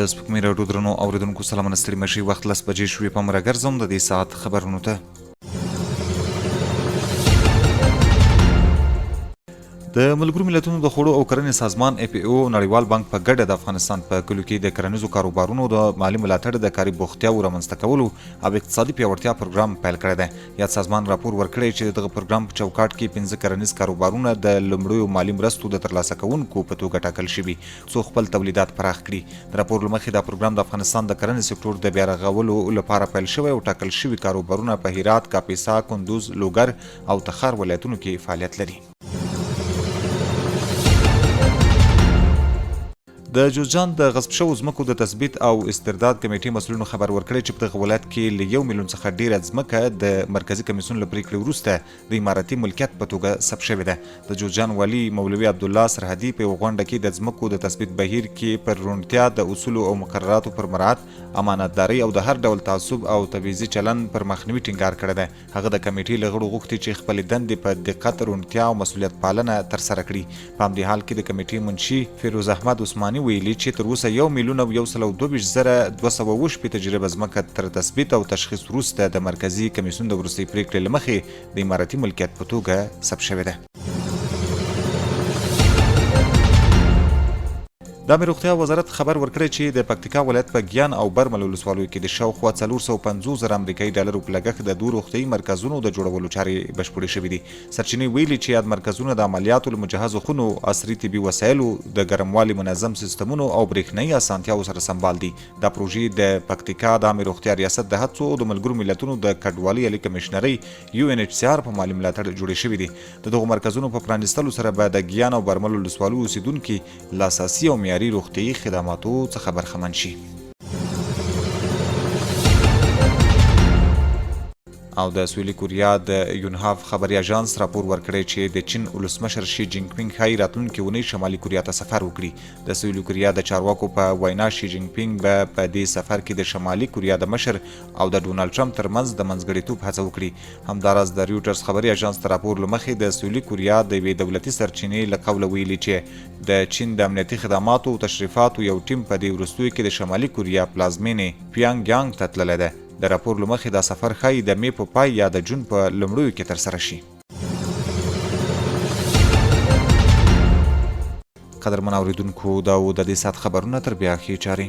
د سپوږمۍ راډیو درنو اورېدونکو سلامونه، ستړي مه شئ. وخت 10 بجې شوې، پام راګرځوم د دې ساعت خبرونو ته. د ملګرو ملتونو د خوړو او کرنې سازمان اف ای او نړیوال بانک په ګډه د افغانستان په کلیو کې د کرنیزو کاروبارونو د مالي ملاتړ، د کاري بوختیاوو رامنځته کولو او اقتصادي پیاوړتیا پروګرام پیل کړی دی. یاد سازمان راپور ورکړی چې د دغه پروګرام په چوکاټ کې 5 کرنیز کاروبارونه د لومړیو مالي مرستو د ترلاسه کوونکو په توګه ټاکل شوي، څو خپل تولیدات پراخ کړي. د راپور له مخې، دا پروګرام د افغانستان د کرنې سکټور د بیارغولو لپاره پیل شوی او ټاکل شوي کاروبارونه په هرات، کاپیسا، کندوز، لوګر او تخار ولایتونو کې فعالیت لري. د جوزجان د غصب شوو ځمکو د تثبیت او استرداد کمېټې مسؤلینو خبر ورکړی چې په دغه ولایت کې له 1 میلیون څخه ډېره ځمکه د مرکزي کمیسیون له پرېکړې وروسته د امارتي ملکیت په توګه ثبت شوې ده. د جوزجان والي مولوي عبدالله سرحدي په یوه غونډه کې د ځمکو د تثبیت بهیر کې پر روڼتیا، د اصولو او مقرراتو پر مراعت، امانتدارۍ او د هر ډول تعصب او تبعیضي چلند پر مخنیوي ټینګار کړی دی. هغه د کمېټې له غړو غوښتي چې خپلې دندې په دقت، روڼتیا او مسؤلیت پالنه ترسره کړي. په همدې حال کې د کمېټې منشي فیروز احمد عثماني ویلي چې تر اوسه 1,122,267 جریبه ځمکه تر تثبیت او تشخیص وروسته د مرکزي کمېسیون د وروستۍ پرېکړې له مخې د امارتي ملکیت په توګه ثبت شوې ده. د عامې روغتیا وزارت خبر ورکړی چې د پکتیکا ولایت په ګیان او برمل ولسوالیو کې د شاوخوا 450 زره امریکایي ډالرو په لګښت د دوو روغتیايي مرکزونو د جوړولو چارې بشپړې شوې دي. سرچینې ویلي چې یاد مرکزونه د عملیاتو له مجهزو خونو، عصري طبي وسایلو، د ګرموالي منظم سیستمونو او برېښنايي اسانتیاوو سره سمبال دي. دا پروژې د پکتیکا د عامې روغتیا ریاست د هڅو او د ملګرو ملتونو د کډوالۍ عالي کمېشنرۍ، یو این ایچ سي آر، په مالي ملاتړ جوړې شوې دي. د دغو مرکزونو په پرانیستلو سره به د ګیان او برمل ولسوالیو اوسېدونکي له اساسي او معیاري روغتیايي خدماتو څخه برخمن شي. او د سویلي کوریا د یونهاف خبري اژانس راپور ورکړی چې د چین ولسمشر شي جینګ پینګ ښايي راتلونکې اونۍ شمالي کوریا ته سفر وکړي. د سویلي کوریا د چارواکو په وینا شي جینګ پینګ به په دې سفر کې د شمالي کوریا د مشر او د ډونالډ ټرمپ ترمنځ د منځګړیتوب هڅه وکړي. همداراز د ریوټرز خبري اژانس د راپور له مخې د سویلي کوریا د یوې دولتي سرچینې له قوله ویلي چې د چین د امنیتي خدماتو او تشریفاتو یو ټیم په دې وروستیو کې د شمالي کوریا پلازمېنې پیانګ یانګ ته تللی دی. د راپور له مخې دا سفر ښايي د مې په پای یا د جون په لومړیو کې ترسره شي. قدرمن اوریدونکو، دا و د دې ساعت خبرونه. تر بیا ښې چارې.